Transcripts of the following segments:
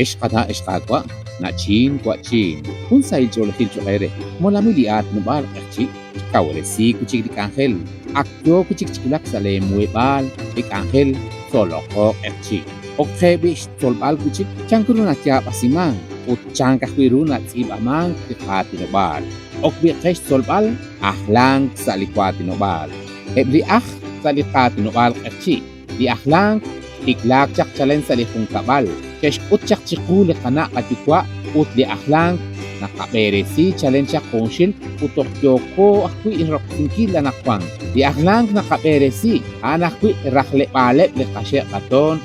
Ex qana' ex qaawa', na'chin, wa'chin, jun sahil ch'oolejil cho'q eere. Molamil li aatinob'aal q'eqchi' xkawresi wi' chik li k'anjel. Ak yook wi' chik chi wulak sa' leemuheb'aal li k'anjel Tzoloqo Q'eqchi'. Ok qe b'i' xtzolb'al wi' chik chank ru nayaab'asimank ut chank ajwi' ru natz'iib'amank li qaatinob'aal. Ok b'i' qe xtzolb'al ajlank sa' li waatinob'aal. Eb' li ajl sa' li qaatinob'aal q'eqchi'. Li ajlank xtiklaak chaq chalen sa' li junkab'al, ke'xk'ut chaq chiqu li qana' qayuwa' ut li ajlank naqab'eresi chalen chaq junxil ut toj yooko ajwi' roksinkil anaqwan. Li ajlank naqab'eresi a'an ajwi' rajleb'aaleb' li qaxe' qatoon,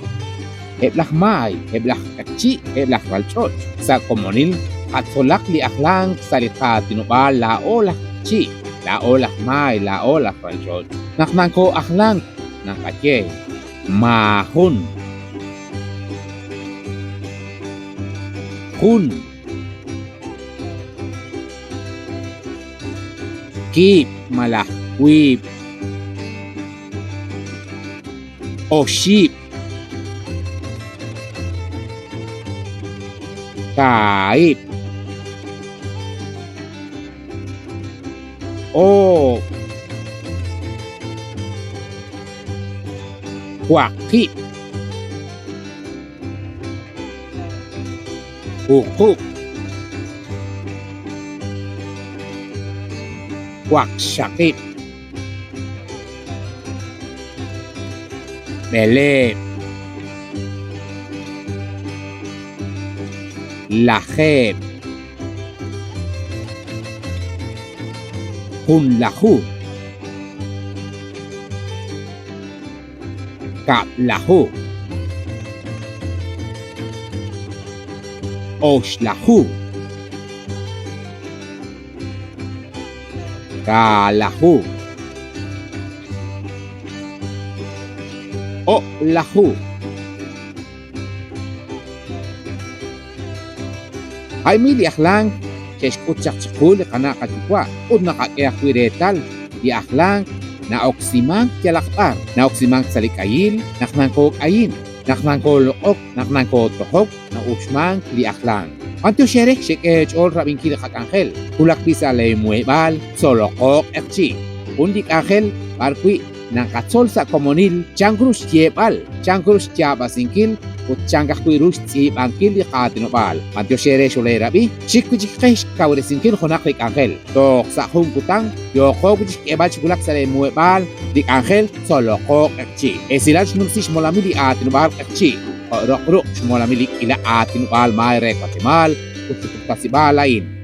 eb' laj maay, eb' laj q'eqchi', eb' laj ralch'och'. Sa' komonil qatzolaq li ajlank sa' li qaatinob'aal laa'o laj q'eqchi', laa'o laj maay, laa'o laj ralch'och'. Naq nakoo'ajlank naqaye, Maajun. Jun. Kiib' malaj wiib'. Oxib'. Kaahib'. Oob'. Waqib'. Wuqub'. Waqxaqib'. B'eleeb'. Lajeeb'. Junlaju. Kab'laju. Oxlaju. Kaalaju. O'laju. A'in li ajlank xe'xk'ut chaq chiqu li qana' qayuwa' ut naqak'e ajwi' reetal li ajlank na'oksimank yalaq b'ar, na'oksimank sa' li k'ayil, naq nakook'ayin, naq nakooloq'ok, naq nakootojok, na'uxmank li ajlank. B'antiox eere xek'e eech'ool rab'inkil li qak'anjel, wulak b'i' sa' leemuheb'aal tzoloqo q'eqchi', jun li k'anjel b'arwi' naqatzol sa' komonil chank ru xyeeb'al, chank ru xyaab'asinkil ut chank ajwi' ru xtz'iib'ankil li qaatinob'aal. B'antiox eere xoleerab'i, xik wi' chik qe xkawresinkil junaq li k'anjel. Toj sa' jun kutan yooqo wi' chik xk'eeb'al chi wulak sa' leemuheb'aal li k'anjel tzoloqo q'eqchi'. Esilal xnumsi xmolamil li aatinob'aal q'eqchi', jo' roq ruq' xmolamil li k'ila aatinob'aal maay re Watemaal ut li puktasib'aal a'in.